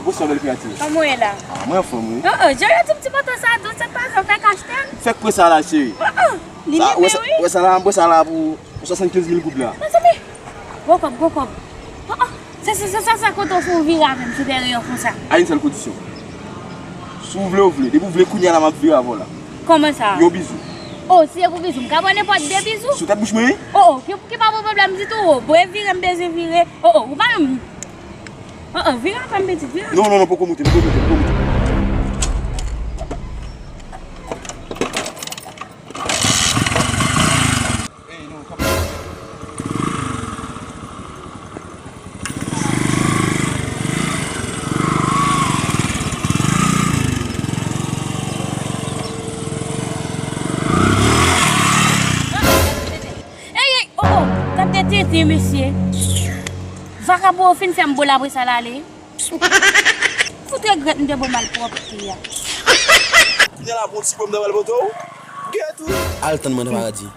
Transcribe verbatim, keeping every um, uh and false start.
Bonswa, bèl kreyati. Kòman w ye la? Ah, mwen anfòm, wi. Oh, oh, jan yo di m ti moto sa dous, se pa sa w fèk achte l? Fèk pran sa la, cheri. Oh, oh, li limen, wi. Wè sa la, m pran sa la pou swasannkenz mil goud la. Mezanmi, gwo kòb, gwo kòb. Oh, oh, se, se, se, se, se kote w fè w vire avè m sou dèyè w konsa. A yon sèl kondisyon. Si w vle, w vle. Depi w vle, kounye a la, m ap vire avè w la. Kòman sa? Yon bizou. Oh, si se pou bizou, m ka ba w nenpòt de bizou. Sou tèt bouch mwen, wi. Oh, oh, ki, ki pa pwoblèm ditou, oh. Bon, e vire, m bezwen vire. Oh, oh, ou pa menm. Oh, oh, vire avè m, pitit, vire. Non, non, non, poko moute, poko moute, poko moute. Ey, ey, oh, oh, gad de tenten, mesye. Vakabon yo fin fè m bòl apre sa l ale. Fout regrèt m te bo malpwòpte a. Kounye a la, bon ti pòm nan bal poto. Gèt ou. Al tann mwen nan paradi.